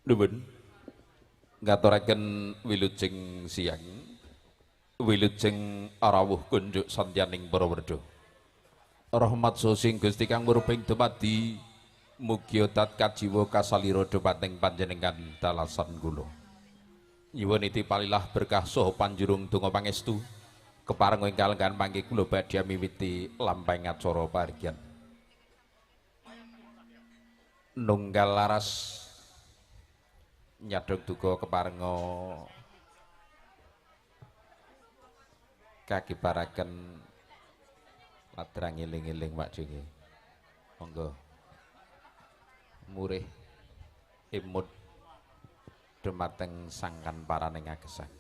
Nuwun ngaturaken wilujeng siang, wilujeng rawuh kunjuk santyaning para werda. Rahmat sing Gusti kang murbeng dumadi, mugi tat kajiwa kasalira dumateng panjenengan dalasan kula. Nyuwun iti palilah berkah saha panjurung donga pangestu kepareng ing kalenggahan mangke kula badhe miwiti lampahing acara pahargyan. Nunggal laras nyadong duka keparenga kakibaraken ladrang eling-eling Pak Jenge. Monggo murih imut dumateng sangkan paraning agesang.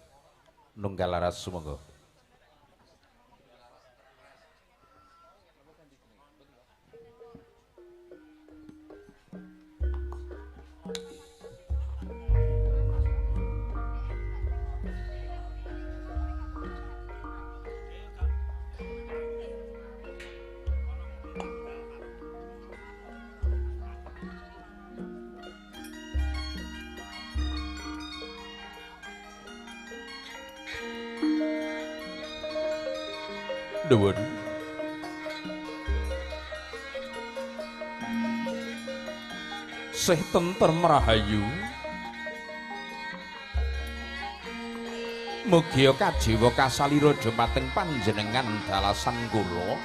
Nunggal laras sumangga. Nuwun. Sih tentrem rahayu, mugia kajiwa kasalira dumateng panjenengan dalasan kula.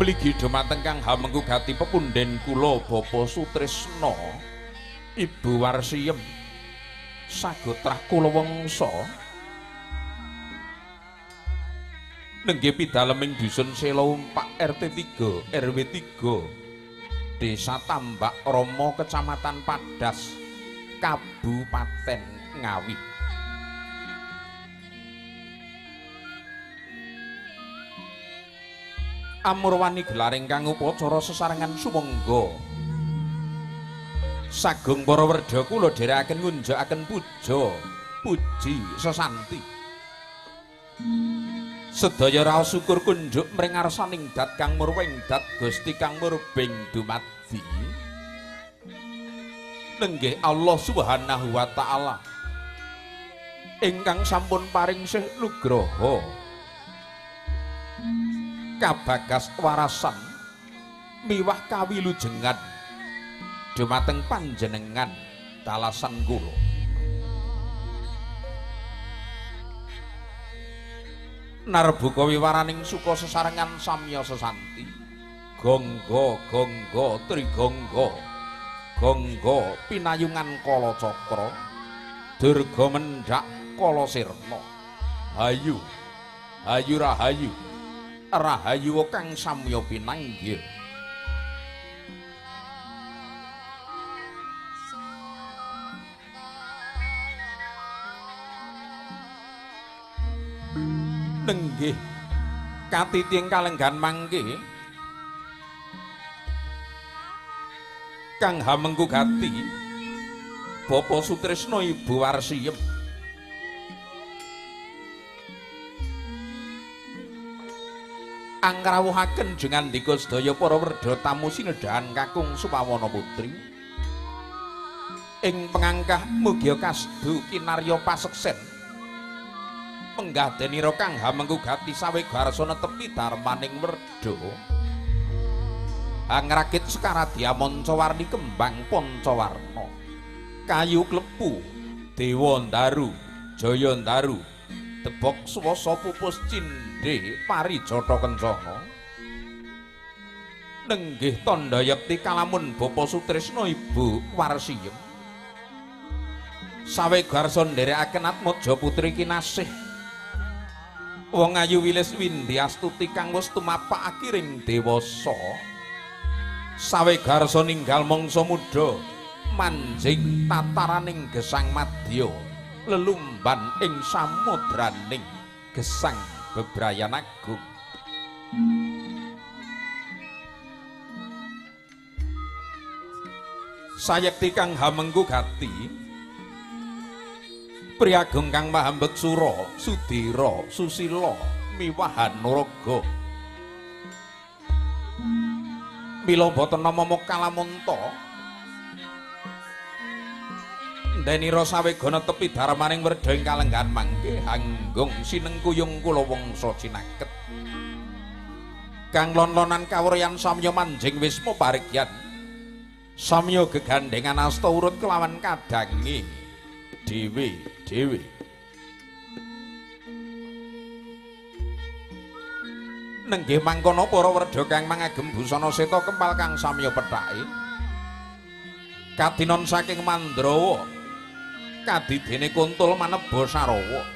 Mligi dumateng Kang Hamengku gati pepunden kula Bapak Sutrisno, Ibu Warsiyem, sagotrah kula wangsa nenggih pidaleming dusun Sela Umpak RT 3 RW 3 Desa Tambak Romo Kecamatan Padas Kabupaten Ngawi. Amurwani gelaring kang upacara sesarengan sumangga. Sagung para werda kula dherekaken ngunjukaken puja, puji sesanti. Sedaya raos syukur kunjuk mring ngarsaning dat kang murwing dat Gusti kang murbeng dumadi. Nenggih Allah Subhanahu wa taala ingkang sampun paring sih nugraha kabagas warasan miwah kawilujengan dumateng panjenengan dalasan kula. Narbuka wiwaraning suka sesarengan samya sesanti, gonggo gonggo trigonggo, gonggo pinayungan kala cakra, durga mendhak kala sirna, hayu hayu rahayu rahayu kang samya pinanggih. Nenggih katiti ing kalenggahan mangke Kang Hamengku gati Bapak Sutrisno Ibu Warsiyem, angrawuhaken jengandika sedaya para werda tamu sinedhahan kakung Supawana putri ing pengangkah mugia kasdu kinarya paseksen menggah denira Kang Hamengku gati sawega arsa netepi darmaning werda angrakit sekaradya mancawarni kembang pancawarna kayu klepu dewa ndaru jaya ndaru debok swasa pupus cindhe parijata kencana. Nenggih tandha yekti kalamun Bapak Sutrisno Ibu Warsiyem sawega arsa nderekaken atmaja putri kinasih wong ayu wilis Windiastuti kang wis tumapak akiring dewasa sawega arsa ninggal mangsa muda manjing tataraning gesang madya lelumban ing samudraning gesang bebrayan agung. Sayekti Kang Hamengku gati Priyagung kang mahambet sura, sudira, susila, miwahan naraga. Mila boten nama kalamunta. Ndenira sawega netepi darmaning werda ing kalenggahan mangke hanggung sinengkuyung kula wangsa cinaket. Kang lon-lonan kawuryan samya manjing wisma parigyan. Samya gegandhengan asta urut kelawan kadange dhewe dhewe. Nenggih mangkono para werda kang mangagem busana seta kempal kang samya pethake. Kadinon saking Mandrawa kadidene kuntul maneba sarawa.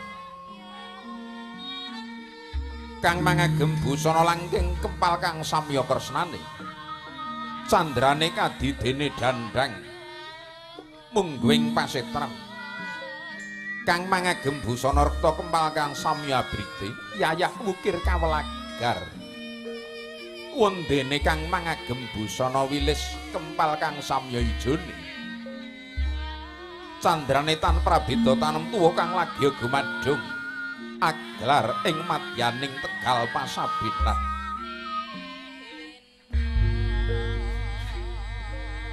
Kang mangagem busana langking kempal kang samya kresnane. Candrane kadidene dandang mungguing pasetran. Kang mangagem busana rekta kempal kang samya abrite yayah wukir kawelagar. Wondene kang mangagem busana wilis kempal kang samya ijone. Candrane tan prabeda tanem tuwa kang lagi gumadung aglar ing madyaning tegal pasabitan.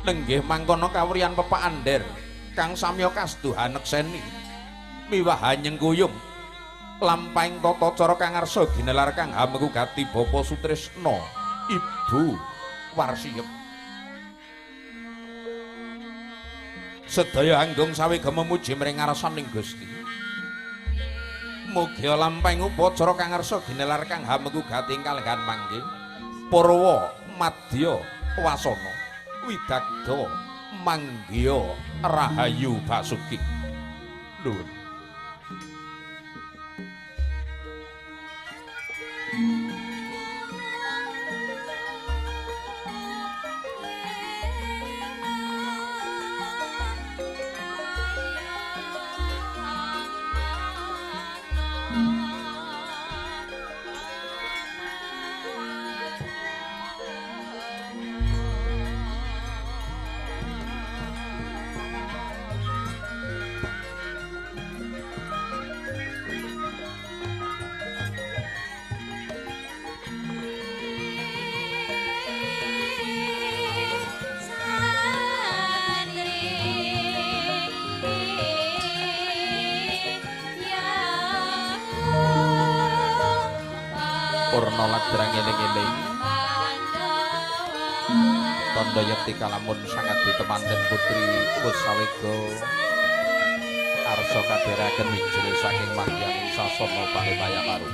Nenggih mangkono kawriyan pepak ander kang samya kasduhan nekseni miwah nyengkuyung lampahing tata cara kang ngarsa ginelar kang hamengku gati Bapa Sutrisna Ibu Warsiyem. Sedaya anggung sawega memuji mring ngarsaning Gusti. Mugi lampahing upacara kang ngarsa ginelar kang hamengku gati ing kalenggahan mangke Purwa Madya Wasana Widagda Manggiya Rahayu Basuki. Nuwun. Purna ladrang eling-eling tandha yekti kalamun sangat ditemanten putri wus sawega arsa kadheraken wijil saking madyaning sasana Palemayaparu.